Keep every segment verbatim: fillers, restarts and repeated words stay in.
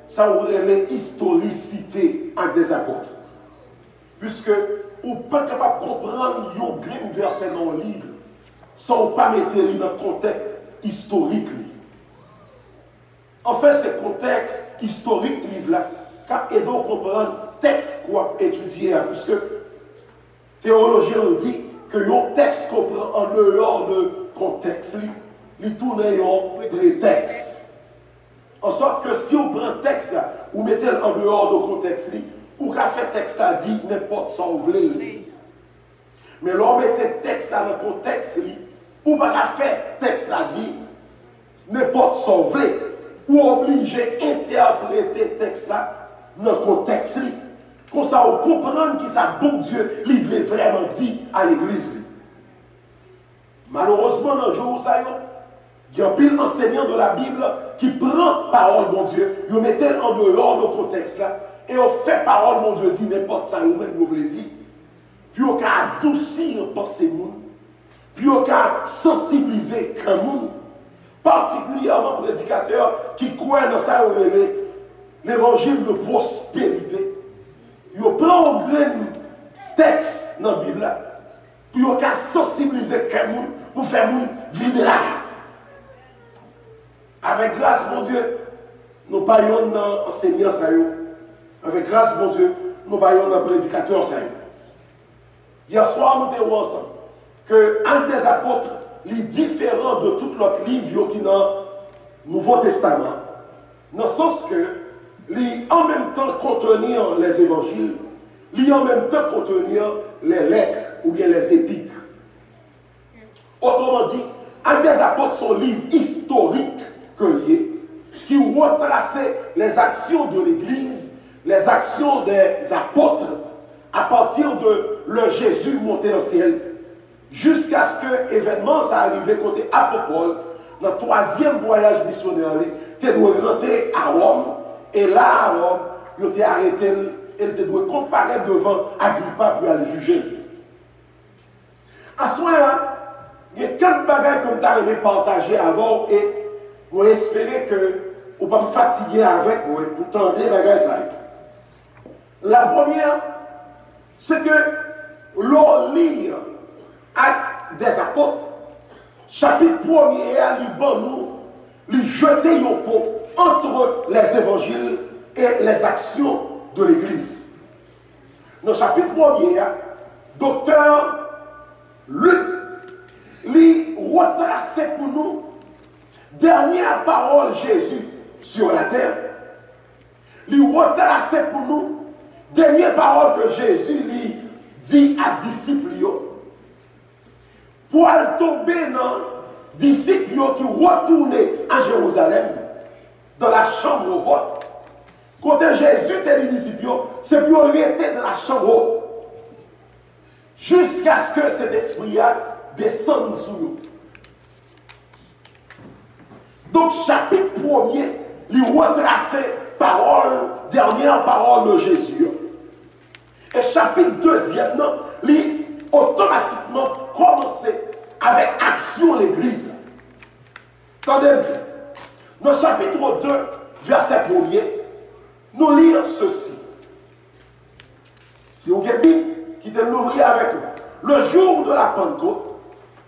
Sa yo rele istorisite Actes des Apôtres. Piske ou pa kapab konprann yon grenn vèsè nan yon liv san w pa mete li nan kontèks istorik li. Anfen, se kontèks istorik liv la k ap ede w konprann tèks ke w ap etidye a, piske teyolojyen yo di ke yon tèks ke w pran andeyò de kontèks li, li tounen yon pretèks. Ansòt ke si w pran tèks la, ou mete l andeyò de kontèks li, ou ka fè tèks la di nenpòt sa w vle l di. Men lè w mete tèks la nan kontèks li, ou pa ka fè tèks la di nenpòt sa w vle. Ou oblije entèprete tèks la nan kontèks li. Konsa, ou konprann kisa Bondye li vle vrèman di a legliz li. Malerezman, nan jou sa yo, gen anpil ansenyan de la Bib ki pran pawòl Bondye, yo mete l andeyò de kontèks la, e yo fè pawòl Bondye di nenpòt sa yo menm yo vle di. Pou yo ka adousi panse moun, pou yo ka sansibilize kè moun, patikilyèman predikatè ki kwè nan sa yo rele levanjil de pwosperite. Yo pran yon grenn tèks nan Bib la, pou yo ka sansibilize kè moun, pou fè moun vin raje. Avèk gras Bondye, nou pa yonn nan ansenyan sa yo. Avèk gras Bondye, nou pa yonn nan predikatè sa yo. Yè swa, nou te wè ansanm ke Actes des Apôtres, li diferan de tout lòt liv yo ki nan Nouvo Testaman, nan sans ke li an menm tan kontenir les évangiles, li an menm tan kontenir les lettres oubyen les épîtres. Otreman di, Actes des Apôtres se yon liv istorik ke l ye, ki retrase les actions de l'Église, les actions des apôtres, à partir de lè Jezi monte nan syèl, jiskaske evènman sa a rive kote apot Pòl, nan twazyèm vwayaj misyonè li, te dwe rantre a Wòm, e la a Wòm, yo te arete l, e l te dwe konparèt devan Agripa pou y al jije l. Aswè a, gen kèk bagay ke m ta renmen pataje avè w, e mwen espere ke ou p ap fatige avèk mwen pou tande bagay sa yo. La premyè, se ke lè w li Actes des Apôtres, chapit premye a, li ban nou, li jete yon pon entre les évangiles et les actions de l'Église. Nan chapit premye a, doktè Lik, li retrase pou nou dènyè pawòl Jezi sur la terre. Li retrase pou nou dènyè pawòl ke Jezi li di a disip li yo. Pou al tonbe nan disip yo ki retounen a Jerizalèm, dans la chambre haute. Kote Jezi te di disip yo, se pou yo rete dans la chambre haute. Jiskaske Sentespri a desann sou yo. Donk, chapit premye, li retrase pawòl, dènyè pawòl de Jezi yo. E chapit dezyèm nan, li otomatikman kòmanse avèk aksyon legliz la. Tande m byen. Nan chapit de, vèsè premye, nou li sesi. Si ou gen Bib, kite l louvri avèk mwen. Le jour de la Pentecôte,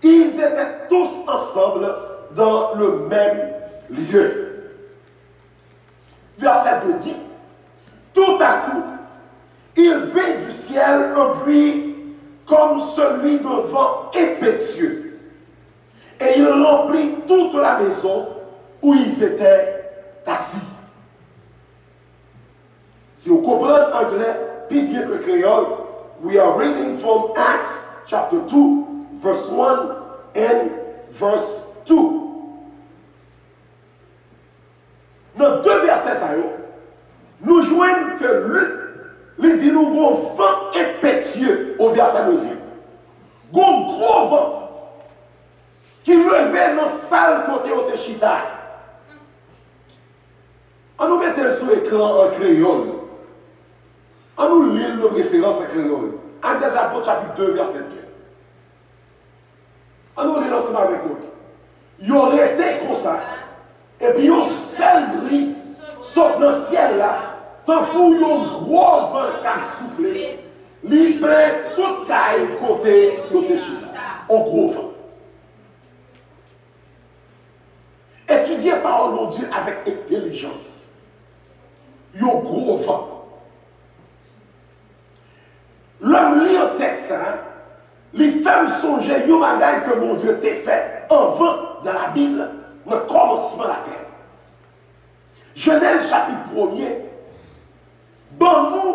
ils étaient tous ensemble dans le même lieu. Verset deux dit, tout à coup, il vint du ciel un bruit comme celui d'un vent impétueux, et il remplit toute la maison où ils étaient assis. Si w konprann anglè pi byen ke kreyòl, we are reading from Acts chapter two, verse one and verse two. Nan de vèsè sa yo, nou jwenn ke Lik, li di nou gon van enpetye o vèsè dezyèm. Gon gwo van ki leve nan sal kote yo te chita a. An nou mete l sou ekran an kreyòl. An nou li l de preferans an kreyòl. Actes des Apôtres, chapit de, vèsè de. An nou li l ansanm avèk mwen. Yo rete konsa, epi yon sèl bri sot nan syèl la, tankou yon gwo van k ap soufle, li plen tout kay kote yo te chita. Yon gwo van. Etidye pawòl Bondye avèk entèlijans. Yon gwo van. Lè m li tèks sa a, li fè m sonje yon bagay ke Bondye te fè anvan nan Labib, nan kòmansman latè. Jenèz chapit premye ban nou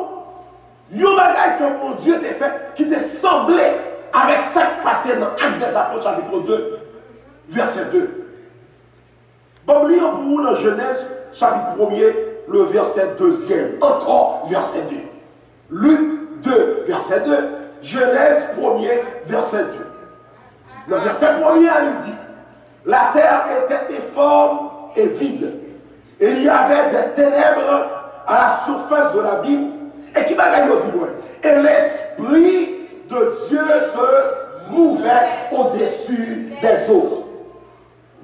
yon bagay ke Bondye te fè ki te sanble avèk sa k pase nan Actes des Apôtres, chapit de, vèsè de. Ban m li an pou ou nan Jenèz, chapit premye, le vèsè dezyèm. Ankò, vèsè de. Lik de, vèsè de. Jenèz premye, vèsè de. Nan vèsè premye a, li di, la terre était informe et vide, et il y avait des ténèbres à la surface de l'abîme. E ki bagay yo di mwen? Et l'Esprit de Dieu se mouvait au-dessus des eaux.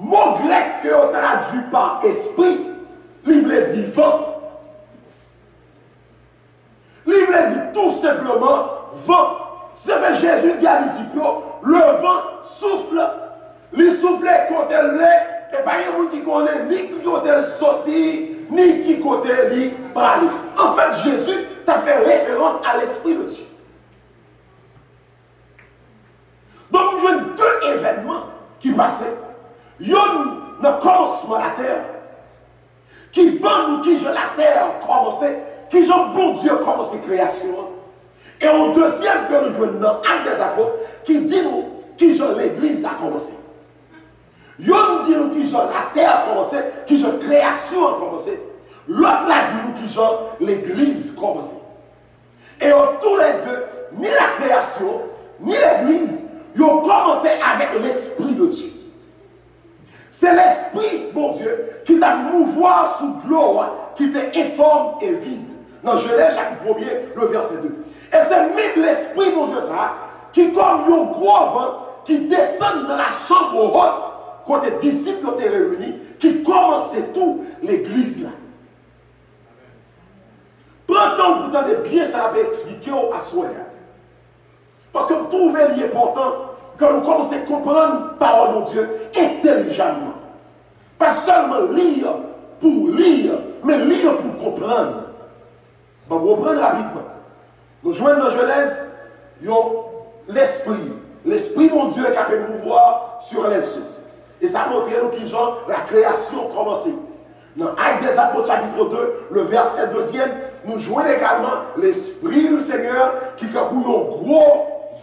Mo grèk ke yo tradui pa espri, li vle di van. Li vle di tou senpleman van. Se fè Jezi di a disip yo, le vent souffle, li soufle kote l vle, e pa gen moun ki konnen ni ki kote l soti, ni ki kote li prale. Anfèt, Jezi t ap fè referans a Lespri de Dye. Donk, nou jwenn de evènman ki pase. Yonn nan kòmansman latè, ki ban nou kijan latè kòmanse, kijan Bondye kòmanse kreyasyon an. E yon dezyèm ke nou jwenn nan Actes des Apôtres, ki di nou kijan legliz la kòmanse. Yonn di nou kijan latè a kòmanse, kijan kreyasyon an kòmanse. Lòt la di nou kijan legliz kòmanse. E yo toulède, ni la création, ni legliz, yo kòmanse avèk Lespri de Dye. Se Lespri Bondye ki t ap mouvwa sou dlo a, ki te enfòm e vid, nan Jenèz chapit premye, le vèsè de. E se menm Lespri Bondye sa a, ki kòm yon gwo van, ki desann nan lachanm wot, kote disip yo te reyini, ki kòmanse tou legliz la. Pran tan w pou tande byen sa n ap eksplike w aswè a. Paske m twouve li enpòtan ke nou kòmanse konprann pawòl Bondye entèlijamman. Pa sèlman li pou li, men li pou konprann. Ban m reprann rapidman. Nou jwenn nan Jenèz yon lespri, Lespri Bondye k ap mouvwa sur les eaux. E sa montre nou kijan lakreyasyon kòmanse. Nan Actes des Apôtres, chapitre deux, le verset deuxième, nou jwenn egalman Lespri du Senyè ki tankou yon gwo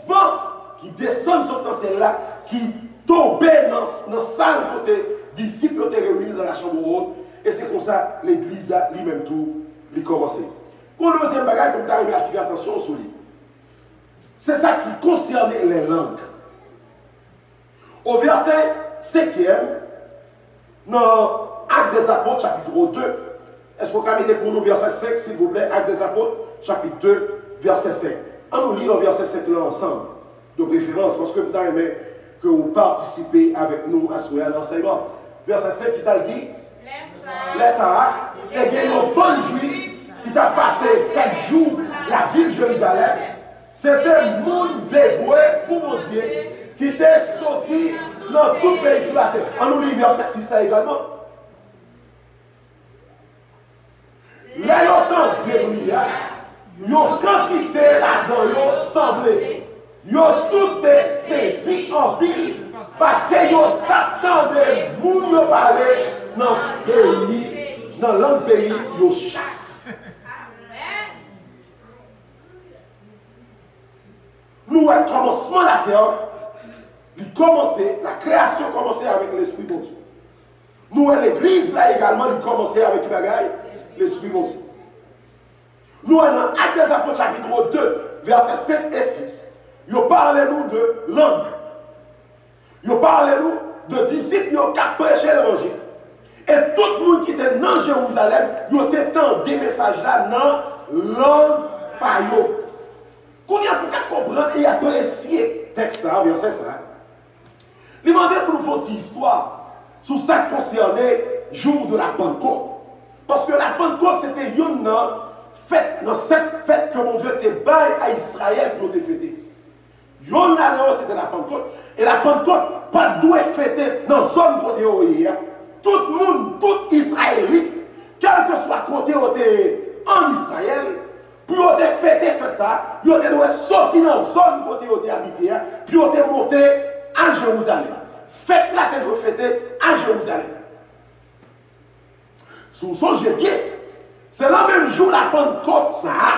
van ki desann sot nan syèl la, ki tonbe nan, nan sal kote disip yo te reyini nan lachanm wot, e se konsa legliz la, li menm tou, li kòmanse. Gon dezyèm bagay ke m ta renmen atire atansyon w sou li. Se sa ki konsène lè lang. O vèsè senkyèm, nan Actes des Apôtres, chapitre deux. Èske w ka mete pou nou vèsè senk, silvouplè? Actes des Apôtres, chapitre deux, vèsè senk. An nou li vèsè senk lan ansanm, de préférence, paske m ta renmen ke w patisipe avèk nou aswè a nan ansèyman. Vèsè senk, ki sa l di? Lè sa a, te gen yon bann Jwif ki t ap pase kèk jou lavil Jerizalèm. Se te moun devwe pou Bondye ki te soti nan tout peyi sou latè. An nou li vèsè sis la egalman. Lè yo tande bri a, yon kantite ladan yo sanble. Yo tout te sezi anpil, paske yo t ap tande moun yo pale nan peyi, nan lang peyi yo chak. Nou wè kòmansman latè, li kòmanse, lakreyasyon kòmanse avèk Lespri Bondye. Nou wè legliz la egalman, li kòmanse avèk ki bagay? Lespri Bondye. Nou wè nan Actes des Apôtres, chapitre deux, vèsè senk e sis, yo pale nou de lang. Yo pale nou de disip yo k ap preche levanjil. E tout moun ki te nan Jerizalèm, yo te tande mesaj la nan lang pa yo. Kounye a, pou w ka konprann e apresye tèks sa a, vèsè sa a, li mande pou nou fè yon ti istwa sou sa k konsène jour de la Pentecôte. Paske Lapannkòt se te youn nan fèt, nan sèt fèt ke Bondye te bay a Izrayèl pou yo te fete. Youn ladan yo se te Lapannkòt. E Lapannkòt pa t dwe fete nan zòn kote yo ye a. Tout moun, tout Izrayelit, kèlkeswa kote yo te ye ann Izrayèl, pou yo te fete fèt sa a, yo te dwe soti nan zòn kote yo te abite a, pou yo te monte a Jerizalèm. Fèt la te dwe fete a Jerizalèm. Si w sonje byen, se nan menm jou Lapannkòt sa a,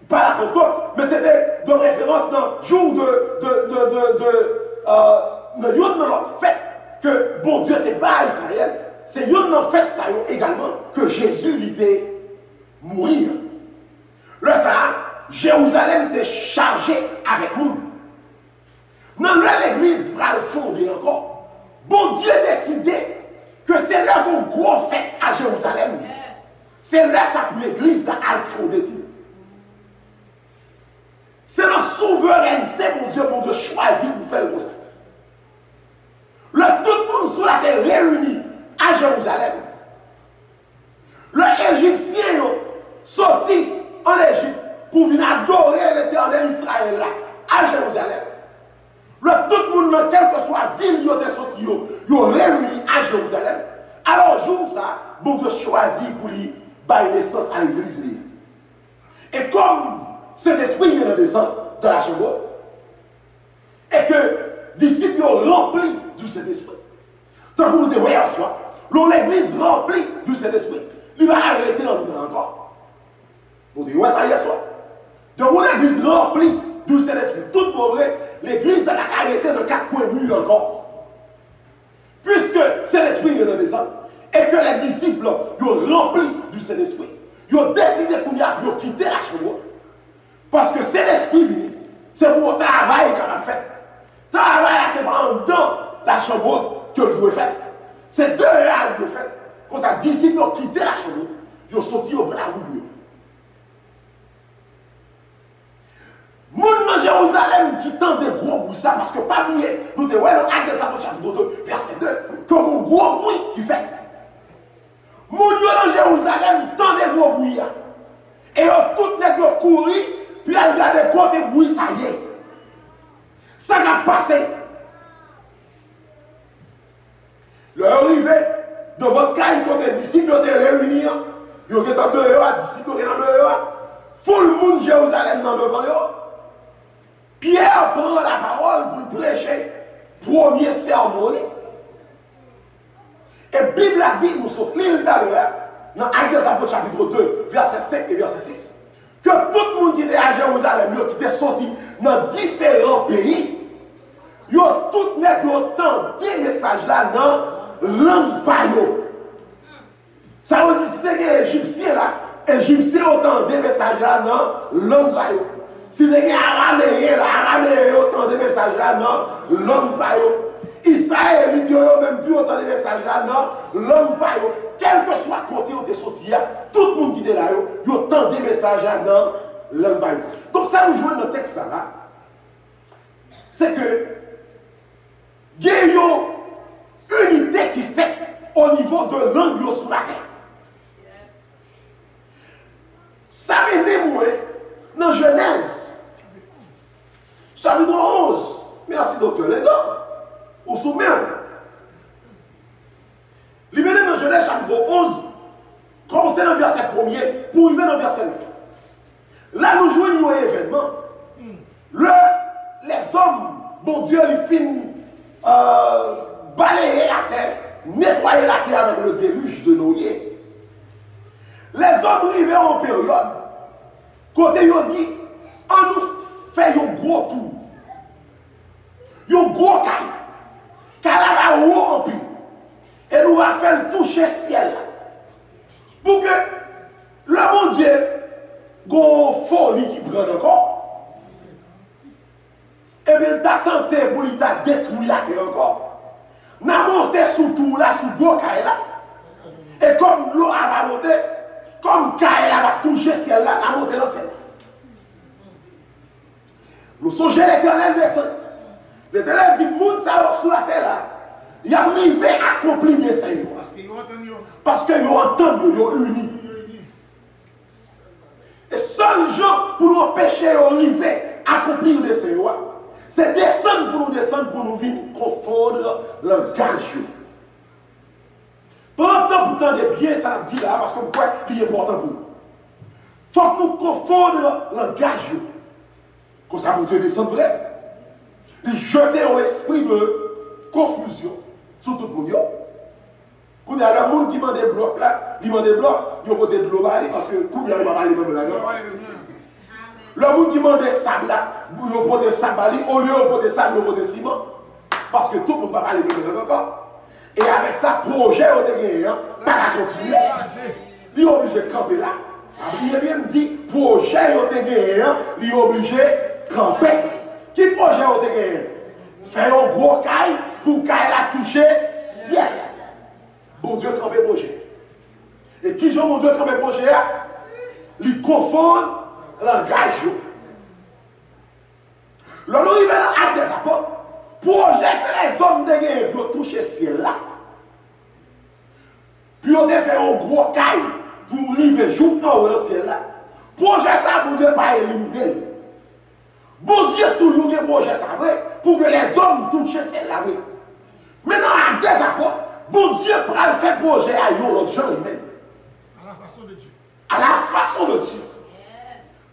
pa Lapannkòt, men se te de referans nan jou de, de, de, de, de, euh, nan youn nan lòt fèt ke Bondye te bay Izrayèl, se youn nan fèt sa yo egalman ke Jezi li te mouri an. Lè sa a, Jerizalèm te chaje avèk moun. Nan lè legliz pral fonde ankò, Bondye deside ke se lè gon gwo fèt a Jerizalèm, se lè sa pou legliz la al fonde tou. Se nan souverènte Bondye, Bondye chwazi pou fè l konsa. Lè tout moun sou latè reyini a Jerizalèm, lè Ejipsyen yo soti ann Ejip pou vin adore Letènèl Izrayèl la a Jerizalèm, lè tout moun nan kèlkeswa vil yo te soti yo, yo reyini a Jerizalèm, alò jou sa a, Bondye chwazi pou li bay nesans a legliz li. E kòm Sentespri vin nan desann de la chanm wot, e ke disip yo ranpli di Sentespri. Tankou nou te wè yèswa, lè yon legliz ranpli di Sentespri, li pa ka rete anndan ankò. Nou te wè sa yèswa. Lè yon legliz ranpli di Sentespri, tout bon vre, legliz la pa ka rete nan kat kwen mi ankò. Piske Sentespri vin nan desann, e ke lè disip yo ranpli di Sentespri, yo deside kounye a pou yo kite lachanm wot. Paske Sentespri vini, se pou yon travay kapab fèt. Travay la se pa anndan lachanm wot ke l dwe fèt. Se deyò a l dwe fèt. Konsa, disip yo kite lachanm wot, yo soti, yo pran lawout yo. Moun nan Jerizalèm ki tande gwo bri sa, paske pa bliye, nou te wè nan Actes des Apôtres chapitre deux, verset deux, ke gon gwo bri ki fèt. Moun yo nan Jerizalèm tande gwo bri a. E yo tout nèg yo kouri pou y al gade kote bri sa ye. Sa k ap pase? Lè yo rive devan kay kote disip yo te reyini an, yo gentan deyò a, disip yo gentan deyò a. Foul moun Jerizalèm nan devan yo. Pyè pran lapawòl pou l preche premye sèmon li. E Bib la di, nou sot li l talè a, nan Actes des Apôtres chapitre deux, verset cinq et verset six, ke tout moun ki te a Jerizalèm yo, ki te soti nan diferan peyi, yo tout nèt yo tande mesaj la nan lang pa yo. Sa vle di, si te gen Ejipsyen la, Ejipsyen yo tande mesaj la nan lang pa yo. Si te gen Arameyen la, Arameyen yo tande mesaj la nan lang pa yo. Izrayelit yo, yo menm tou, yo tande mesaj la nan lang pa yo. Kèlkeswa kote yo te soti a, tout moun ki te la yo, yo tande mesaj la nan lang pa yo. Donk, sa nou jwenn nan tèks sa la, se ke gen yon inite ki fèt o nivo de lang yo sou latè. Sa mennen mwen nan Jenèz, chapitre onze. Mèsi, Doktè Lendor. Ou sou men w. Li mennen nan Jenèz chapitre onze, kòmanse nan vèsè premye pou rive nan vèsè nèf. La nou jwenn yon evènman. Lè lèzòm, Bondye li fin, euh, baleye latè, netwaye latè avèk le déluge de Noé, lèzòm rive yon peryòd kote yo di, ann nou fè yon gwo tou, yon gwo kay. Kay la va wo anpil. E nou va fè l touche syèl la. Pou ke lè Bondye gon foli ki pran l ankò, epi l ta tante pou li ta detwi latè ankò, n a monte sou tou la, sou gwo kay la. E kòm dlo a va monte, kòm kay la va touche syèl la, n a monte nan syèl la. Nou sonje Letènèl desann. Letènèl di, moun sa yo sou latè la, Y ap rive akonpli desen yo. Paske yo antann yo. Paske yo antann yo, yo ini. Yo ini. E sèl jan pou nou anpeche yo rive akonpli desen yo a, se desann pou nou desann pou nou vin konfonn langaj yo. Pran tan pou tande byen sa n ap di la a, paske m kwè li enpòtan pou nou. Fòk nou konfonn langaj yo. Konsa Bondye desann vre. Li jete yon espri de konfizyon sou tout moun yo. Kounye a, lè moun ki mande blòk la, li mande blòk, yo pote dlo ba li, paske kounye a, yo pa pale menm lang ankò. Lè moun ki mande sab la, yo pote sab ba li, olye yo pote sab, yo pote siman. Paske tout moun pa pale menm lang ankò. E avèk sa, pwojè yo te genyen an pa ka kontinye. Li oblije kanpe la. Pa bliye byen, m di, pwojè yo te genyen an, li oblije kanpe. Ki pwojè yo te genyen? Fè yon gwo kay pou kay la touche syèl la. Bondye kanpe pwojè. E kijan Bondye kanpe pwojè a? Li konfonn langaj yo. Lè nou rive nan Ak dèzapot, pwojè ke lèzòm te genyen pou yo touche syèl la, pou yo te fè yon gwo kay pou rive jouk anwo nan syèl la, pwojè sa a, Bondye pa elimine l. Bondye toujou gen pwojè sa vre, pou ke lèzòm touche syèl la vre. Men nan Ak dèzapot, Bondye pral fè pwojè a yon lòt jan li menm. À la façon de Dieu. À la façon de Dieu.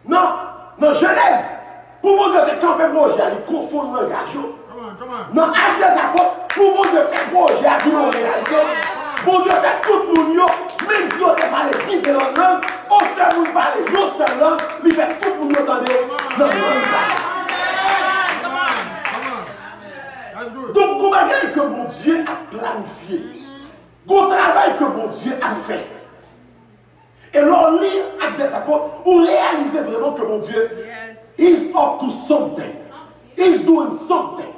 Nan, nan Jenèz, pou Bondye te kanpe pwojè a, li konfonn langaj yo. Nan Ak dèzapot, pou Bondye fè pwojè a vin yon reyalite, Bondye fè tout moun yo, menm si yo te pale diferan lang, yon sèl moun pale yon sèl lang, li fè tout moun yo tande nan lang pa l. Donk, gon bagay ke Bondye ap planifye. Gon travay ke Bondye ap fè. E lè w li Ak dèzapot, ou reyalize vrèman ke Bondye, he's up to something. He's doing something.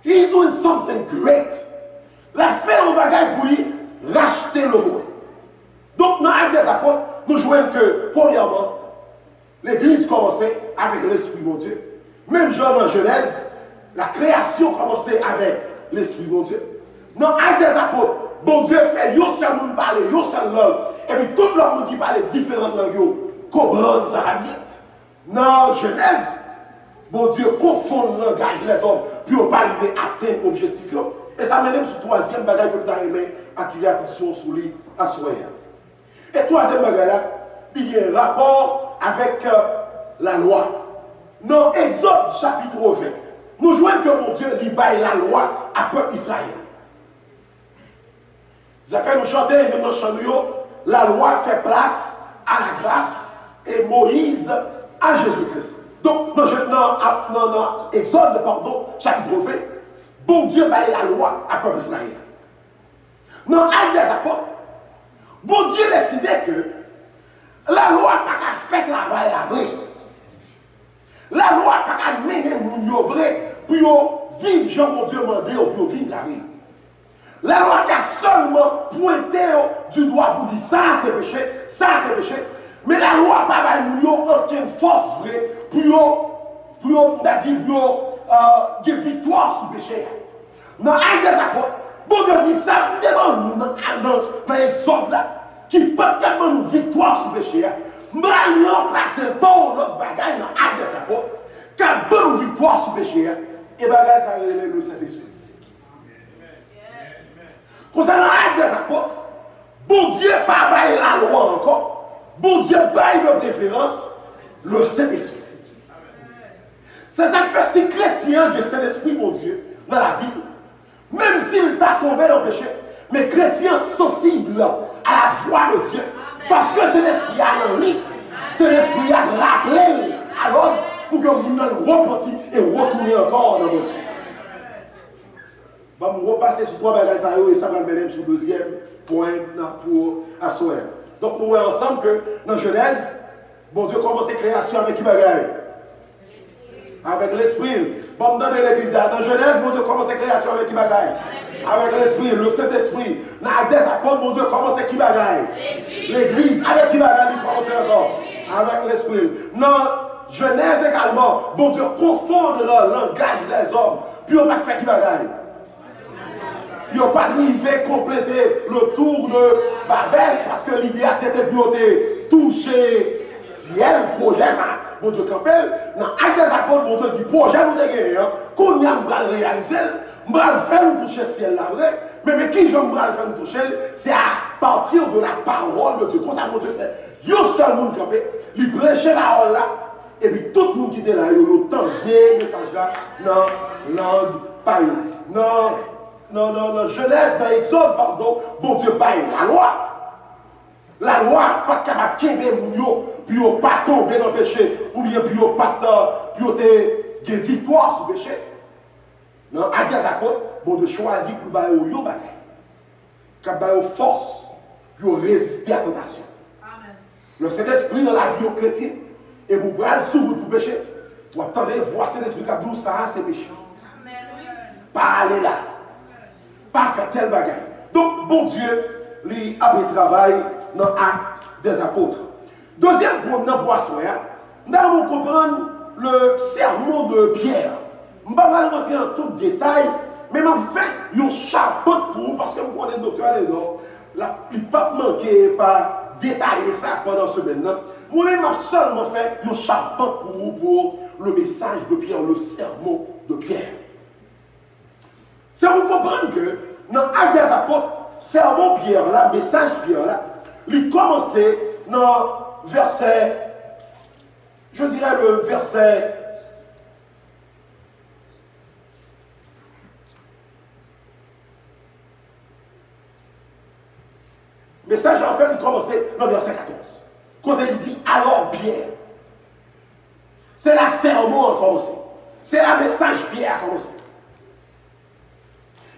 He's doing something great. L ap fè yon bagay pou li rachte lemonn. Donk, nan Ak dèzapot, nou jwenn ke, premyèman, Legliz kòmanse avèk Lespri Bondye. Menm jan nan Jenèz, la kreyasyon kòmanse avèk Lespri Bondye. Nan Ak dèzapot, Bondye fè yon sèl moun pale yon sèl lang, epi tout lòt moun ki pale diferan lang yo konprann sa l ap di. Nan Jenèz, Bondye konfonn langaj lèzòm pou yo pa rive atenn objektif yo. E sa mennen m sou twazyèm bagay ke m ta renmen atire atansyon sou li aswè a. E twazyèm bagay la, li gen rapò avèk, euh, lalwa. Nan Egzòd chapit ven, nou jwenn ke Bondye li bay lalwa a pèp Izrayèl. Zafè nou chante, youn nan chan nou yo, lalwa fè plas a lagras e Moyiz a Jezi Kris. Donk, nan Je-, nan, nan, nan Egzòd, padon, chapit ven, Bondye bay lalwa a pèp Izrayèl. Nan Ak dèzapot, Bondye deside ke lalwa pa ka fè travay la vre. Lalwa pa ka mennen moun yo vre pou yo viv jan Bondye mande yo pou yo viv la vre. Lalwa ka sèlman pwente yo di dwa pou di sa a se peche, sa a se peche. Men lalwa pa bay moun yo okenn fòs vre pou yo, pou yo, m ta di, pou yo, euh, gen viktwa sou peche a. Nan Ak dèzapot, Bondye di sa m te ban nou nan, nan, nan Egzòd la, ki pa t ka ban nou viktwa sou peche a, m pral ranplase l pa yon lòt bagay nan Ak dèzapot, k ap ban nou viktwa sou peche a. E bagay sa yo rele Lesentespri. Konsa nan Ak dèzapot, Bondye pa bay lalwa ankò. Bondye bay de preferans Lesentespri. Se sa k fè si kretyen an gen Sentespri Bondye nan lavi l, menm si l ta tonbe nan peche, men kretyen an sansib a la vwa de Dye. Paske Sentespri a nan li, Sentespri a raple l a lòd pou ke moun nan repanti e retounen ankò nan Bondye. Ban m repase sou twa bagay sa yo, e sa pral mennen m sou dezyèm pwen nan pou aswè a. Donk, nou wè ansanm ke nan Jenèz, Bondye kòmanse kreyasyon avèk ki bagay? Avèk Lespri l. Ban m tande legliz la. Nan Jenèz, Bondye kòmanse kreyasyon avèk ki bagay? Avèk Lespri l, Lesentespri. Nan Ak dèzapot, Bondye kòmanse ki bagay? Legliz. Avèk ki bagay li kòmanse ankò? Avèk Lespri l. Nan Jenèz egalman, Bondye konfonn langaj lèzòm pou yo pa t fè ki bagay? Yo pa t rive konplete le tour de Babèl, paske lide a se te pou yo te touche syèl, pwojè sa, Bondye kanpe l. Nan Actes des Apôtres, Bondye di, pwojè nou te genyen an, kounye a m pral reyalize l, m pral fè nou touche syèl la vre, men, men ki jan m pral fè nou touche l? Se à partir de la parole de Dieu. Konsa Bondye fè yon sèl moun kanpe, li preche pawòl la, epi tout moun ki te la yo, yo tande mesaj la nan lang pa yo. Nan, nan, nan, nan Jenèz, nan Egzòd, padon, Bondye bay lalwa. Lalwa pa t kapab kenbe moun yo pou yo pa tonbe nan peche, oubyen pou yo pa t, pou yo te gen viktwa sou peche. Nan Actes des Apôtres, Bondye chwazi pou l ba yo yon bagay k ap ba yo fòs pou yo reziste a tantasyon. Lè Sentespri nan lavi yon kretyen, epi w pral sou wout pou peche, w ap tande vwa Sentespri k ap di w, sa a se peche. Pa ale la. Pa fè tèl bagay. Donk, Bondye, li ap travay nan Actes des Apôtres. Dezyèm pwen m nan pou aswè a, m ta renmen w konprann le sermon de Pierre. M pa pral rantre nan tout detay, men m ap fè yon chapant pou ou, paske m konnen Doktè Alendor, l ap, li p ap manke pa detaye sa pandan semèn nan. Mwen menm, m ap sèlman fè yon chapant pou ou, pour le message de Pierre, le sermon de Pierre. Se pou konprann ke nan Actes des Apôtres, sèmon Pyè la, mesaj Pyè la, li kòmanse nan vèsè, je dirais le verset, mesaj la, anfèt, li kòmanse nan vèsè katòz. Kote li di, alors Pierre. Se la sèmon an kòmanse. Se la mesaj Pyè a kòmanse.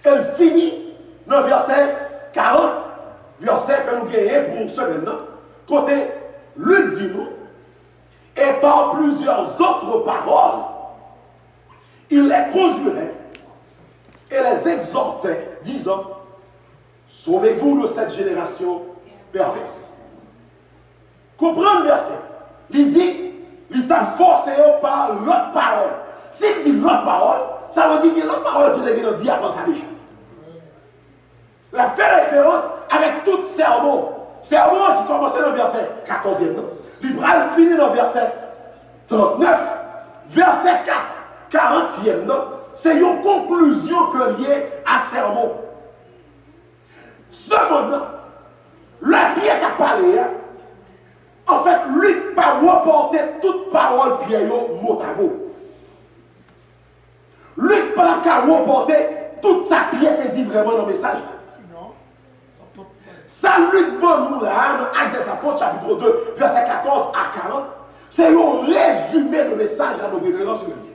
E l fini nan vèsè karant, vèsè ke nou genyen pou semèn nan, kote Lik di nou, et par plusieurs autres paroles, il les conjurait et les exhortait, disant, Sauvez-vous de cette génération perverse. Konprann vèsè. Li di, li t ap fòse yo pa lòt pawòl. Si l di lòt pawòl, sa vle di gen lòt pawòl ki te gentan di avan sa deja. L ap fè referans avèk tout sèmon. Sèmon an ki kòmanse nan vèsè katòzyèm nan, li pral fini nan vèsè trannèf. Vèsè kat, karantyèm nan, se yon konklizyon ke l ye a sèmon. Sepandan, lè Pyè t ap pale a, anfèt, Lik pa repòte tout pawòl Pyè yo motamo. Lik pa t ap ka repòte tout sa Pyè te di vrèman nan mesaj la. Sa Lik ban nou la a, nan Actes des Apôtres, chapitre deux, vèsè katòz a karant, se yon rezime de mesaj la, de referans ke l ye.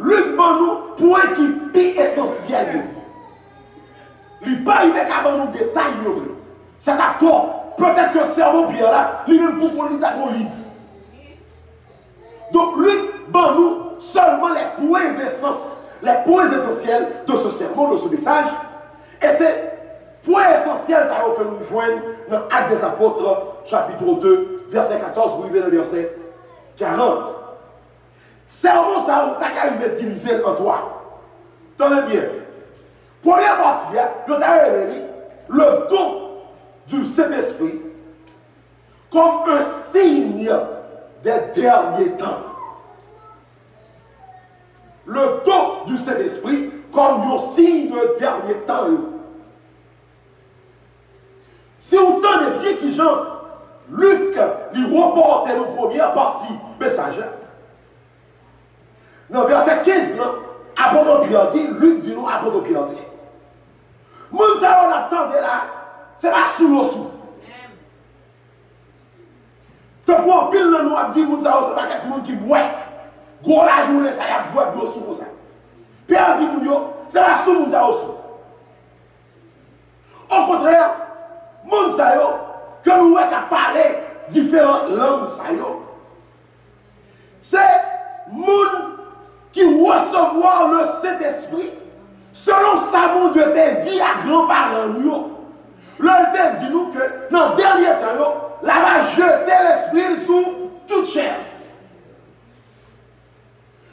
Lik ban nou pwen ki pi esansyèl yo. Li pa rive ka ban nou detay yo vre. Sa t ap twòp. Petèt ke sèmon Pyè la, li menm pou kont li t ap yon liv. Donk, Lik ban nou sèlman les points essence, les points essentiels de ce sermon, de ce message. E se pwen esansyèl sa yo ke nou jwenn nan Actes des Apôtres, chapitre deux, vèsè katòz pou rive nan vèsè karant. Sèmon sa yo ta ka rive divize l an twa. Tande byen. Premye pati a, yo ta rele li le don du Saint-Esprit comme un signe des derniers temps. Le don du Saint-Esprit comme yon signe de derniers temps. Si w tande byen kijan Lik li repòte nou premyè pati mesaj la, nan vèsè kenz lan, apot Pyè di, Lik di nou apot Pyè di, moun sa yo n ap tande la, se pa sou yo sou. Tankou anpil nan nou ap di, moun sa yo se pa kèk moun ki bwè. Gwo lajounen sa y ap bwè dlo sou konsa. Pyè di moun yo, se pa sou moun sa yo sou. Okontrè, moun sa yo, ke nou wè k ap pale diferan lang sa yo, se moun ki resevwa le Sentespri, selon sa Bondye te di a granparan nou yo, lè l te di nou ke nan dènye tan yo, l ava jete lespri l sou tout chè.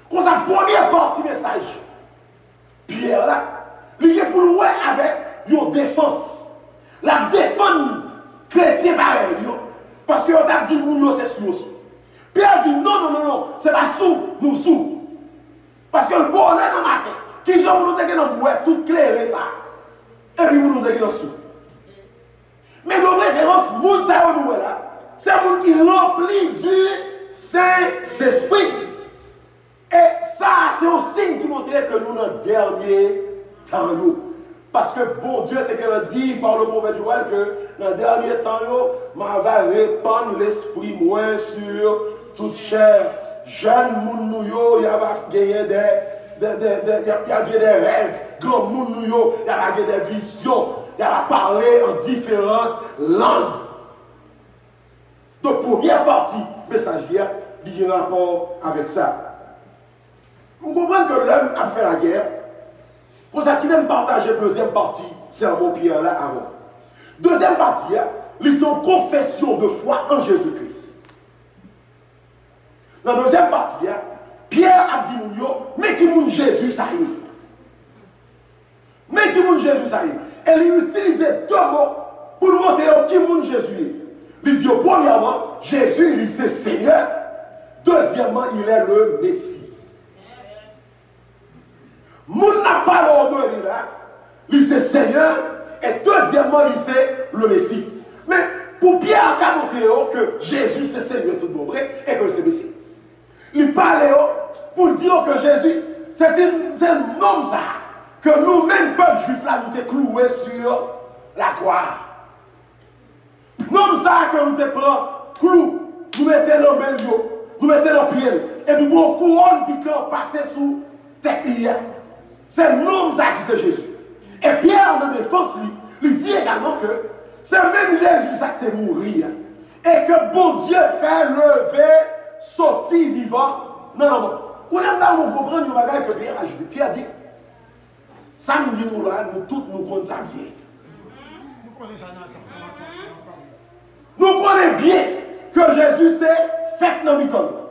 Konsa, premye pati mesaj Pyè la, li gen Pou l wè avèk yon defans. L ap defann kretyen parèy li yo. Paske yo t ap di moun yo se sou yo sou. Pyè di, non, non, non, non, se pa sou nou sou. Paske l bonè nan maten. Kijan pou nou te gen nan bwè tout kleren sa? Epi pou nou te gen nan sou. Men de preferans, moun sa yo nou wè la, se moun ki ranpli di Sentespri. E sa a se yon siy ki montre ke nou nan dènye tan yo. Paske Bondye te gentan di par le pwofèt Jowèl ke nan dènye tan yo, m ava repann lespri mwen sou tout chè. Jèn moun nou yo, y ava genyen de, de, de, de, y ap, y ap gen de rèv. Granmoun nou yo, y ava gen de vizyon. Y ava pale an diferan lang. Donk, premyè pati mesaj li a, li gen rapò avèk sa. M konprann ke lè m ap fè lagè, konsa kite m pataje dezyèm pati sèmon Pyè la avè w. Dezyèm pati a, li se yon konfesyon de fwa an Jezi Kris. Nan dezyèm pati a, Pyè ap di moun yo, men ki moun Jezi sa ye. Men ki moun Jezi sa ye. E li itilize de mo pou l montre yo ki moun Jezi ye. Li di yo, premyèman, Jezi, li se Senyè. Dezyèmman, il est le Messie. Moun n ap pale w de li la, li se Senyè, e dezyèmman, li se le Messie. Men, pou Pyè ka montre yo ke Jezi se Senyè tout bon vre, e ke l se Mesi, li pale yo pou l di yo ke Jezi, se ti, se nonm sa a ke nou menm pèp jwif la, nou te klouwe sou lakwa a. Nonm sa a ke nou te pran klou, nou mete nan men l yo, nou mete nan pye l, epi pran yon kouwòn pikan pase sou tèt li a. Se nonm sa a ki se Jezi. E Pyè, nan defans li, li di egalman ke se menm Jezi sa k te mouri a, e ke Bondye fè leve soti vivan nan lanmò. Kounye a m ta renmen w konprann yon bagay ke Pyè ajoute. Pyè di, sa m di nou la, nou tout nou konn sa byen. Nou konnen sa nan sa, sa nan sa, sa nan pale. Nou konnen byen ke Jezi te fèt nan mitan nou.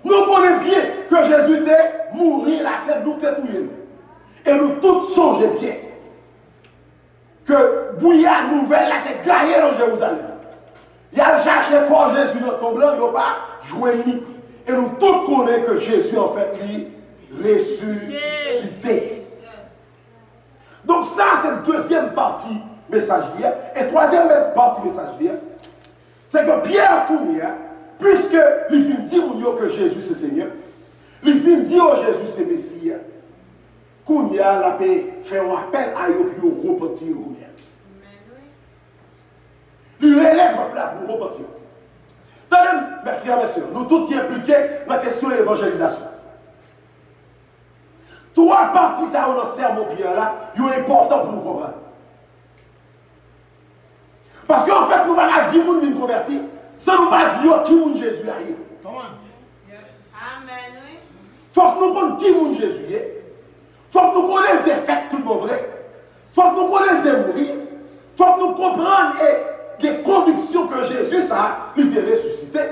Nou konnen byen ke Jezi te mouri la, se nou k te touye l. E nou tout sonje byen ke bri a, nouvèl la te gaye nan Jerizalèm. Y al chache kò Jezi nan tonb lan, yo pa jwenn li. E nou tout konnen ke Jezi, anfèt, li resisite. Donk, sa se dezyèm pati mesaj li a. E twazyèm mes-, pati mesaj li a, se ke Pyè, kounye a, piske li fin di moun yo ke Jezi se Senyè, li fin di yo Jezi se Mesi a, kounye a, l ape fè yon apèl a yo pou yo repanti yo kounye a. Li rele pèp la pou repanti yo. Tande m, mes frères, mes sœurs, nou tout ki enplike nan kesyon evanjelizasyon. Twa pati sa yo nan sèmon Pyè la, yo enpòtan pou nou konprann. Paske, anfèt, nou pa ka di moun vin konvèti san nou pa di yo ki moun Jezi a ye. Come on. Amèn, wi. Fòk nou konn ki moun Jezi ye. Fòk nou konnen l te fèt tout bon vre. Fòk nou konnen l te mouri. Fòk nou konprann e gen konviksyon ke Jezi sa a, li te resisite.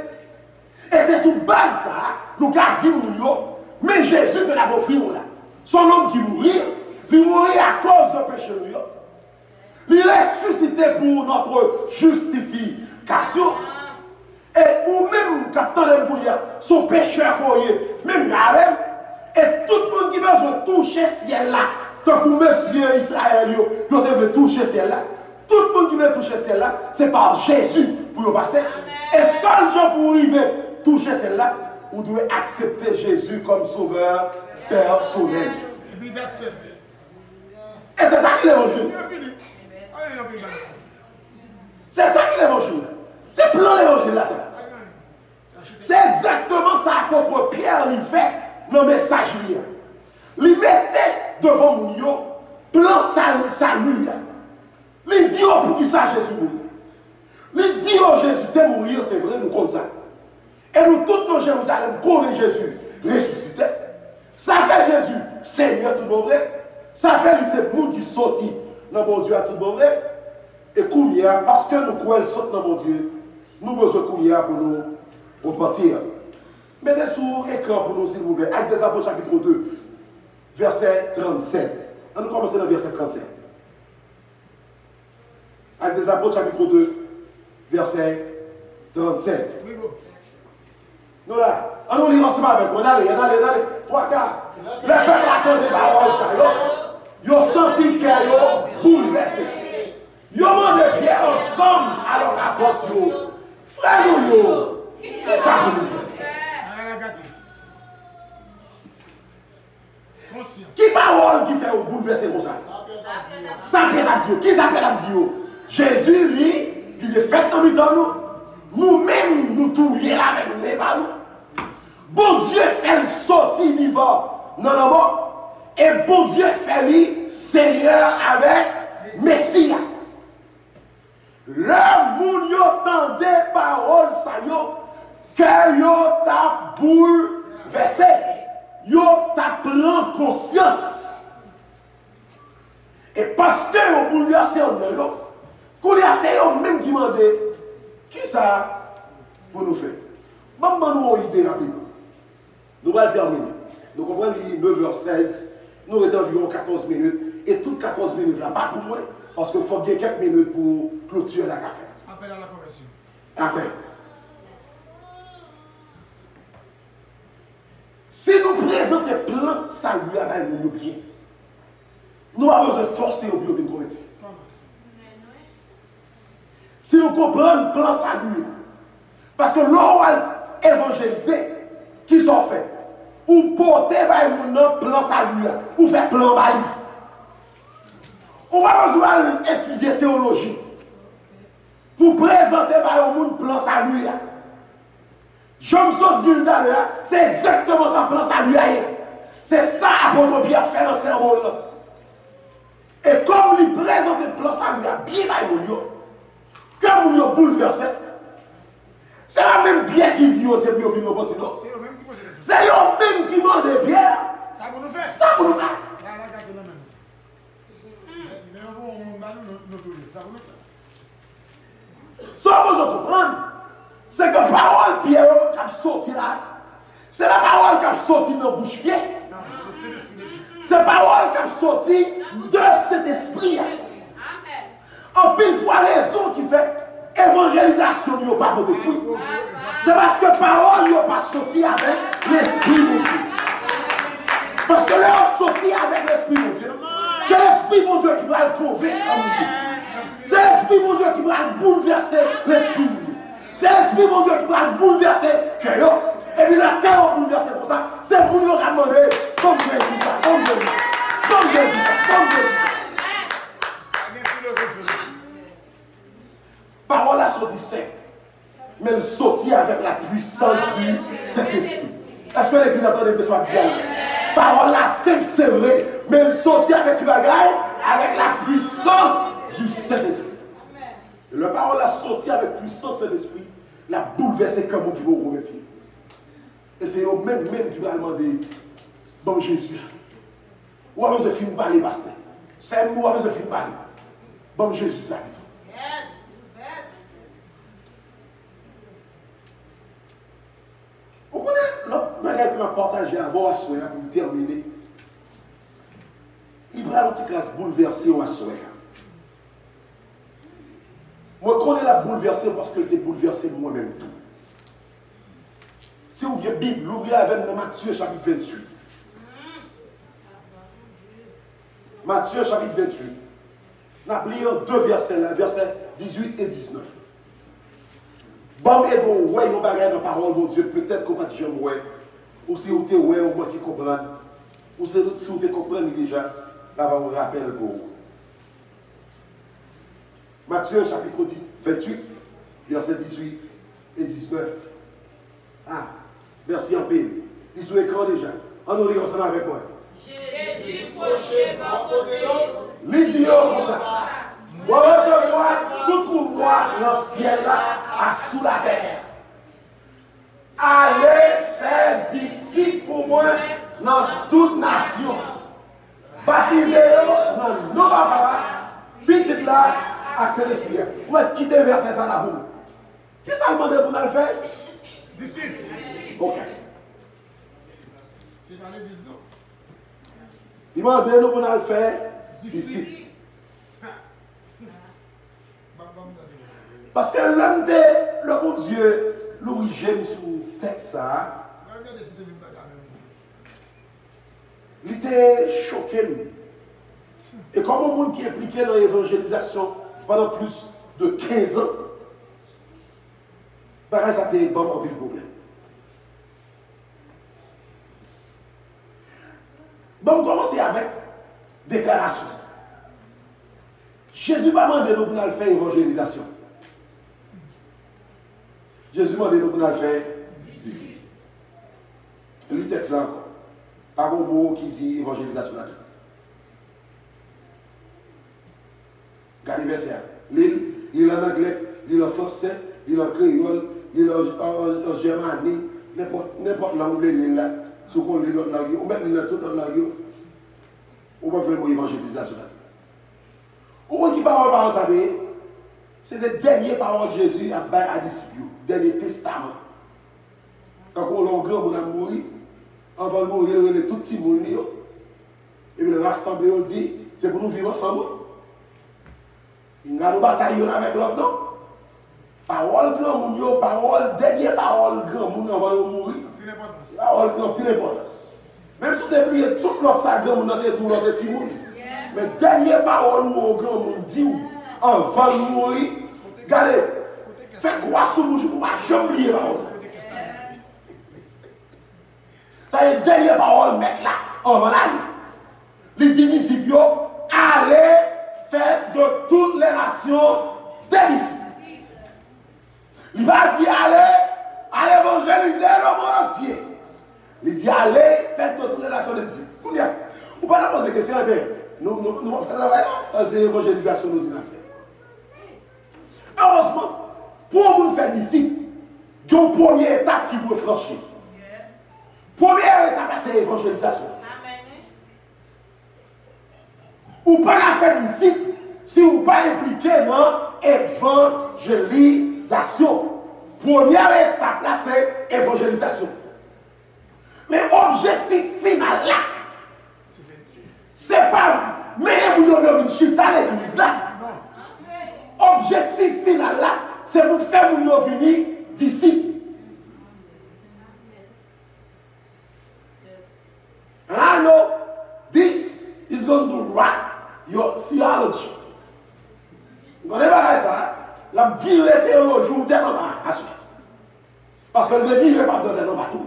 E se sou baz sa a, nou ka di moun yo, men Jezi ke n ap ofri w la. Se yon nonm ki mouri, li mouri akoz de peche nou yo. Li resisite pour notre justification. E ou menm k ap tande m kounye a, se yon pechè ke w ye, menm jan avè m. E tout moun ki bezwen touche syèl la, tankou mesye Izrayèl yo, yo te vle touche syèl la. Tout moun ki vle touche syèl la, se pa Jezi pou yo pase. E sèl jan pou w rive touche syèl la, ou dwe aksepte Jezi kòm sovè pèsonèl. Epi that's it. E se sa ki levanjil. Byen fini. Ayen anpil bagay. Se sa ki levanjil la. Se plan levanjil la sa. Se egzakteman sa apot Pyè li fè nan mesaj li a. Li mete devan moun yo plan sal-, sali a. Li di yo poukisa Jezi mouri. Li di yo Jezi te mouri, se vre, nou konn sa. E nou tout nan Jerizalèm konnen Jezi resisite. Sa fè Jezi Senyè tout bon vre. Sa fè li se moun ki soti nan Bondye a tout bon vre. E kounye a, paske nou kwè l sot nan Bondye, nou bezwen kounye a pou nou repanti. Mete sou ekran pou nou, silvouplè, Actes des Apôtres, chapitre deux, vèsè trannsèt. Ann nou kòmanse nan vèsè trannsenk. Actes des Apôtres, chapitre deux, verset trannsenk. Nou la. Ann nou li ansanm avèk mwen. Ann ale, ann ale, ann ale. Twa ka. Lè pèp la tande pawòl sa yo, yo santi kè yo boulvèse. Yo mande Pyè ansanm avèk apot yo, frè nou yo, kisa pou nou fè? Ki pawòl ki fè yo boulvèse konsa? Sa Pyè t ap di yo. Kisa Pyè t ap di yo? Jezi, li, li te fèt nan mitan nou. Nou menm, nou touye l avèk men pa nou. Bondye fè l soti vivan nan lanmò. E Bondye fè li Senyè avèk Mesi a. Lè moun yo tande pawòl sa yo, kè yo t ap boulvèse, yo t ap pran konsyans. E paske yo boulvèse anndan yo, kounye a se yo menm ki mande, kisa pou nou fè? Ban m ban nou yon ide rapidman. Nou pral tèmine. Nou konprann li nèf è sèz. Nou rete anviwon katòz minit. E tout katòz minit la pa pou mwen, paske fòk gen kèk minit pou kloti la ka fèt. Apèl a la konvèsyon. Amèn. Si nou prezante plan sali a bay moun yo byen, nou pa bezwen fòse yo pou yo vin konvèti. Si nou konprann plan sali a, paske lè w al evanjelize, kisa w fè? Ou pote bay moun nan plan sali a, ou fè plan ba li. Ou pa bezwen al etidye teyoloji pou prezante bay yon moun plan sali a. Jan m sot di l talè a, se egzakteman sa plan sali a ye. Se sa apot Pyè fè nan sèmon l lan. E kòm li prezante plan sali a byen bay moun yo, kè moun yo boulvèse. Se pa menm Pyè ki di yo se pou yo vin repanti, non. Se yo menm ki poze tèt yo. Se yo menm ki mande Pyè, sa pou nou fè? Sa pou nou fè? La, la, gade nan men nou. Men, men nou pou yon moun ba nou, nou, nou touye. Sa pou nou fè? Sa w bezwen konprann, se ke pawòl Pyè yo k ap soti la, se pa pawòl k ap soti nan bouch Pyè. Se pawòl k ap soti de Sentespri a. Anpil fwa, rezon ki fè evanjelizasyon nou yo pa pote fwi, se paske pawòl yo pa soti avèk Lespri Bondye. Paske lè yo soti avèk Lespri Bondye, se Lespri Bondye ki pral konvenk kè moun yo. Se Lespri Bondye ki pral boulvèse lespri moun yo. Se Lespri Bondye ki pral boulvèse kè yo. Epi lè kè yo boulvèse konsa, se moun yo k ap mande, ban m Jezi sa, ban m Jezi sa, ban m Jezi sa, ban m Jezi sa. Pawòl la soti senp, men l soti avèk la puissance du Saint-Esprit. Èske legliz la tande sa m ap di a la? Pawòl la senp, se vre, men l soti avèk ki bagay? Avèk la puissance du Saint-Esprit. E lè pawòl la soti avèk pwisans Sentespri, l ap boulvèse kè moun ki poko konvèti. E se yo menm menm ki pral mande, ban m Jezi a. Ou pa bezwen fin pale, pastè. Sè m, ou pa bezwen fin pale. Ban m Jezi sa pito. Ou konnen, lòt bagay ke m ap pataje avè w aswè a pou m tèmine, li pral yon ti kras boulvèse w aswè a. Mwen konnen l ap boulvèse m paske l te boulvèse m mwen menm tou. Si w gen Bib, louvri l avè m nan Matye chapit venntuit. Matye chapit venntuit. N ap li an de vèsè la, vèsè dizuit e diznèf. Ban m ede w wè yon bagay nan pawòl Bondye, petèt ke w pa t janm wè, ou si w te wè, ou manke konprann, ou si, si w te konprann li deja, l ap yon rapèl pou ou. Matye chapit venntuit, vèsè dizuit e diznèf. Ah, mèsi anpil. Li sou ekran deja. Ann nou li ansanm avèk mwen. Jezi pwoche bò kote yo. Li di yo konsa, mwen resevwa tout pouvwa nan syèl la ak sou latè. Ale fè disip pou mwen nan tout nasyon. Batize yo nan non Papa a, Pitit la, ak Sentespri a. Ou mèt kite vèsè sa la pou mwen. Kisa l mande pou n al fè? Disip. Ok. Se pa legliz, non. Li mande nou pou n al fè disip. Paske lè m te, lè Bondye louvri je m sou tèks sa a, li te choke m. E kòm yon moun ki enplike nan evanjelizasyon pandan plis de kenz an, bagay sa te ban m anpil pwoblèm. Bon, m kòmanse avèk deklarasyon sa. Jezi pa mande nou pou n al fè evanjelizasyon. Jezi mande nou pou n al fè disip. Li tèks la ankò. Pa gen yon mo ki di evanjelizasyon ladan. Gade vèsè a. Li l, li l ann anglè, li l an fransè, li l an kreyòl, li l an, an, an, an jèmani, nenpòt, nenpòt lang ou vle li l la. Si w konn li l lòt lang yo, ou mèt li l nan tout lòt lang yo. Ou p ap jwenn mo evanjelizasyon ladan. Ou konn ki pawòl, pawòl sa te ye? Se te dènye pawòl Jezi ap bay a disip yo, dènye testaman. Tankou lè yon granmoun ap mouri, anvan l mouri, l rele tout timoun li yo. Epi l rasanble yo, l di, se pou nou viv ansanm, wi. Pinga nou batay youn avèk lòt, non. Pawòl granmoun yo, pawòl, dènye pawòl granmoun anvan yo mouri. Pawòl ki gen anpil enpòtans. Menm si w te bliye tout lòt sa granmoun nan te di w lè w te timoun. Men dènye pawòl ou yon granmoun di w anvan l mouri, gade, fè kwa sou bouch ou pou w pa janm bliye pawòl sa. Sa se dènye pawòl Mèt la anvan l ale. Li di disip yo, allez, faites de toutes les nations des disciples. Li pa di, allez, allez évangéliser le monde entier. Li di, allez, faites de toutes les nations des disciples. Kounye a, ou pa nan poze kesyon, ebyen, nou, nou, nou pa fè travay la, se evanjelizasyon nou di n ap fè. Erezman, pou yon moun fè disip, gen yon premye etap ki dwe franchi. Premye etap la, se evanjelizasyon. Ou pa ka fè disip si ou pa enplike nan evanjelizasyon. Premye etap la, se evanjelizasyon. Men objektif final la, se pa mennen moun yo pou yo vin chita legliz la. Objektif final la, se pou fè moun yo vini disip. And I know this is going to rock your theology. Ou konnen bagay sa, l ap vire teyoloji w tèt anba aswè. Paske l te vire pa t nan tèt anba tou.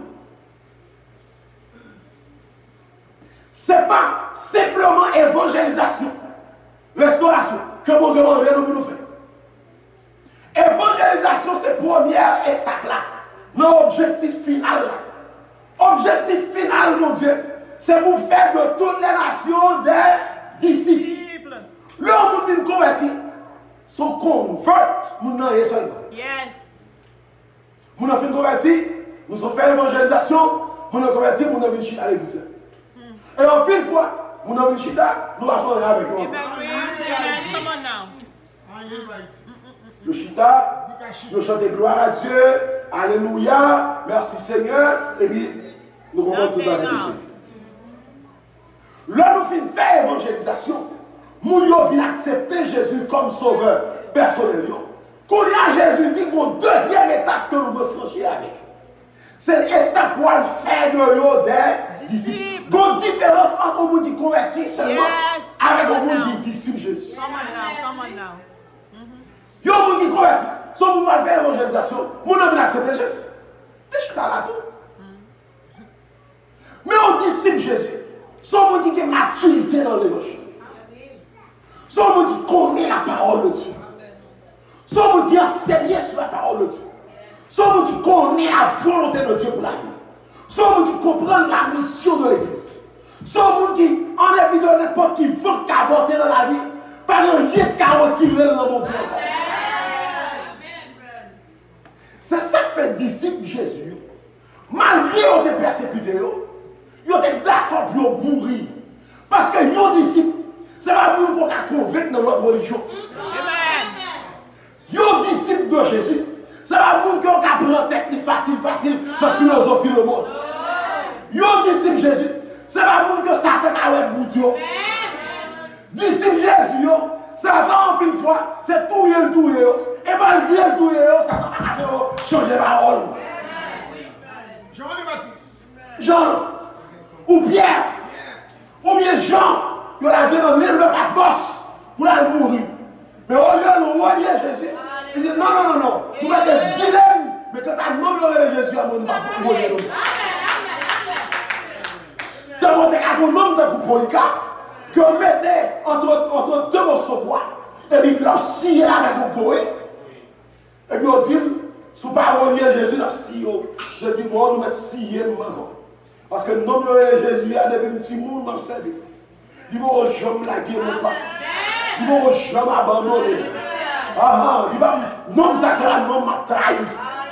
Se pa senpleman evanjelizasyon, restorasyon ke Bondye mande nou pou nou fè. Evanjelizasyon se premyè etap la nan objektif final la. Objektif final Bondye, se pou fè de toutes les nations des disciples. Lè yon moun vin konvèti, se yon convert moun nan ye sèlman. Yes. Moun nan fin konvèti, nou sot fè evanjelizasyon, moun nan konvèti, moun nan vin chita legliz la. E anpil fwa, moun nan vin chita, nou pa fè anyen avèk yo ankò. Amen. Yes, come on now. Yo chita, yo chante gloire à Dieu, alelouya, mèsi Senyè, epi nou konprann tout bagay deja. Lè nou fin fè evanjelizasyon, moun yo vin aksepte Jezi kòm sovè pèsonèl yo. Kounye a, Jezi di gon dezyèm etap ke nou dwe franchi avèk yo. Se etap pou al fè de yo de disip. Gon diferans ant yon moun ki konvèti sèlman avèk yon moun ki disip Jezi. Come on now, come on now. Yon moun ki konvèti, se yon moun pou al fè evanjelizasyon, moun nan vin aksepte Jezi. Li chita la tou. Men yon disip Jezi, se yon moun ki gen matirite nan levanjil. Se yon moun ki konnen la parole de Dieu. Se yon moun ki ansenye sou la parole de Dieu. Se yon moun ki konnen la volonté de Dieu pou lavi. Se yon moun ki konprann la mission de l'église. Se yon moun ki, an depi de nenpòt ki van k ka vante nan lavi, pa gen anyen k ka retire l nan Bondye nan travay. Se sa k fè disip Jezi yo, malgre yo te pèsekite yo, yo te dakò pou yo mouri. Paske yon disip, se pa moun ke w ka konvenk nan lòt relijyon. Amen. Yon disip de Jezi, se pa moun ke w ka pran tèt li fasil, fasil nan filozofi lemonn. Yon disip Jezi, Se pa moun ke Satan ka wè bout yo. Disip Jezi yo, Satan anpil fwa, se touye l touye yo. E malgre l touye yo, Satan pa ka fè yo chanje pawòl. Jan de Batis. Jan, ou Pyè, oubyen Jan, yo lage nan lil de Patmòs pou l al mouri. Men olye nou relye Jezi, li di, "Non, non, non, non, nou mèt egzile n, men kanta nonm yo rele Jezi a, mwen, m p ap relye nou." Se pou te ka gen yon nonm tankou Polikap, ke yo mete antre, antre de moso bwa, epi l ap siye l avèk yon goye, epi yo di l, "Si w pa relye Jezi, n ap siye w." Jezi di, "Bon, nou mèt siye m ankò." Paske nonm yo rele Jezi a, depi m timoun, m ap sèvi l. Li poko janm lage m pa. Li poko janm abandone m. Ahan, li pa, nonm sa se pa nonm m ap trayi.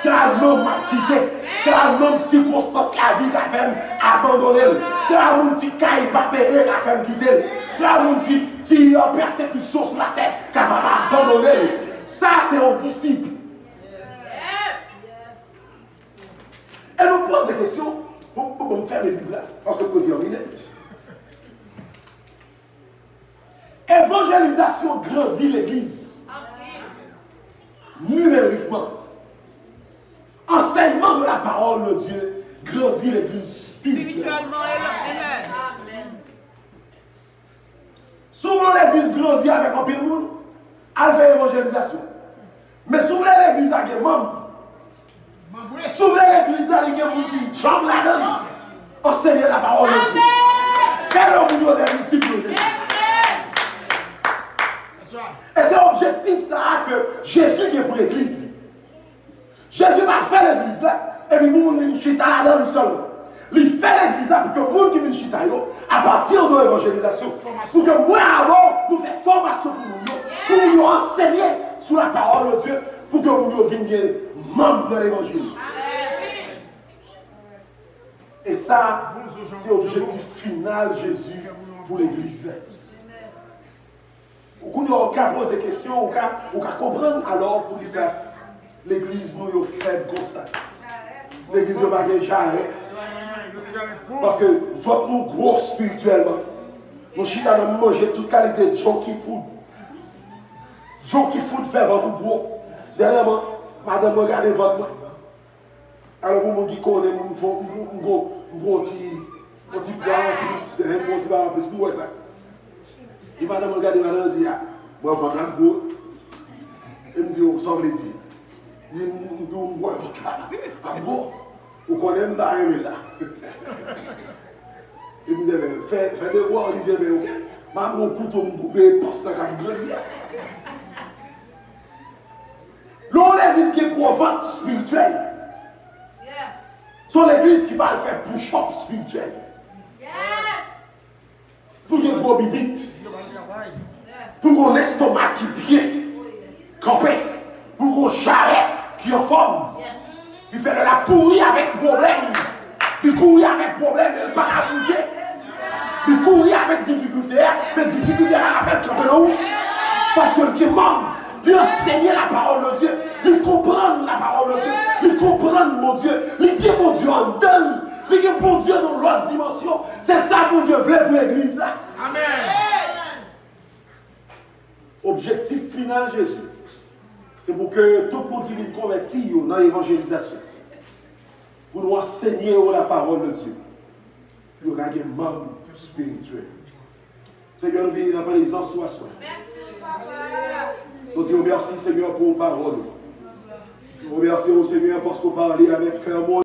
Se pa nonm m ap kite. Se pa nonm sikonstans lavi ka fè m abandone l. Se pa moun ti kay pa peye ka fè m kite l. Se pa moun ti, ti, euh, pèsekisyon sou latè ka fè m abandone l. Sa se yon disip. E nou poze kesyon, bon, bon, bon, m fèmen Bib la, paske m dwe tèmine. Evanjelizasyon grandi legliz nimerikman. Enseignement de la parole de Dieu grandit l'église spirituellement. Spirituellement, amen. Si w vle legliz grandi avèk anpil moun, al fè evanjelizasyon. Men si w vle legliz la gen manm, si w vle legliz la li gen moun ki djanm ladan l, enseigner la parole de Dieu. Fè lòt moun yo dè disip yo ye. E se objektif sa a ke Jezi gen pou legliz li. Jezi pa fè legliz la, epi pou moun vin chita ladan l sèlman. Li fè legliz la pou ke moun ki vin chita yo, apati de evanjelizasyon, pou ke mwen avè w, nou fè fòmasyon pou moun yo, pou moun yo ansenye sou la parole de Dieu, pou ke moun yo vin gen manm nan levanjil. E sa, se objektif final Jezi pou legliz la. Ou kounye a, ou ka poze kesyon, ou ka, ou ka konprann alò poukisa legliz nou yo fèb konsa. Legliz yo pa gen jarèt. Paske vant nou gwo espirityèlman. Nou chita n ap manje tout kalite junky food. Junky food fè vant ou gwo. Dènyèman, madanm mwen gade vant mwen. Alò, pou moun ki konnen m, m fò, m, m, m gon, m gon ti, yon ti pwa anplis, eh, m gon ti bagay anplis, m wè sa. E madanm mwen gade, madanm mwen di, "A, bon, vant la gwo." E m di, "O, sa w vle di?" Li di, "M, m di w, m wè vant la ap gwo. Ou konnen m pa renmen sa." E m di, "Ebyen, fè, fè devwa w." Li di, "Ebyen, oke. M ap pran yon kouto, m koupe pans la k ap grandi a." Lè yon legliz gen gwo vant espirityèl, se yon legliz ki pral fè push-up espirityèl. Pou gen gwo bibit. Pou gen lestomak ki byen kanpe. Pou gen jarèt ki anfòm. Ki fè lè l ap kouri avèk pwoblèm, li kouri avèk pwoblèm, men l pa ka bouje. Li kouri avèk difikilte a, men difikilte a pa ka fè l kanpe nan wout. Paske l gen manm, li ansenye la parole de Dieu, li konprann la parole de Dieu, li konprann Bondye, li gen Bondye anndan l, li gen Bondye nan lòt dimansyon. Se sa Bondye vle pou legliz la. Amèn. Objektif final Jezi, se pou ke tout moun ki vin konvèti yo nan evanjelizasyon, pou nou ansenye yo la parole de Dieu, pou yo ka gen manm espirityèl. Senyè, nou vini nan prezans ou aswè. Nou di w mèsi, Senyè, pou pawòl ou. Nou remèsye w, Senyè, paske w pale avèk kè mwen.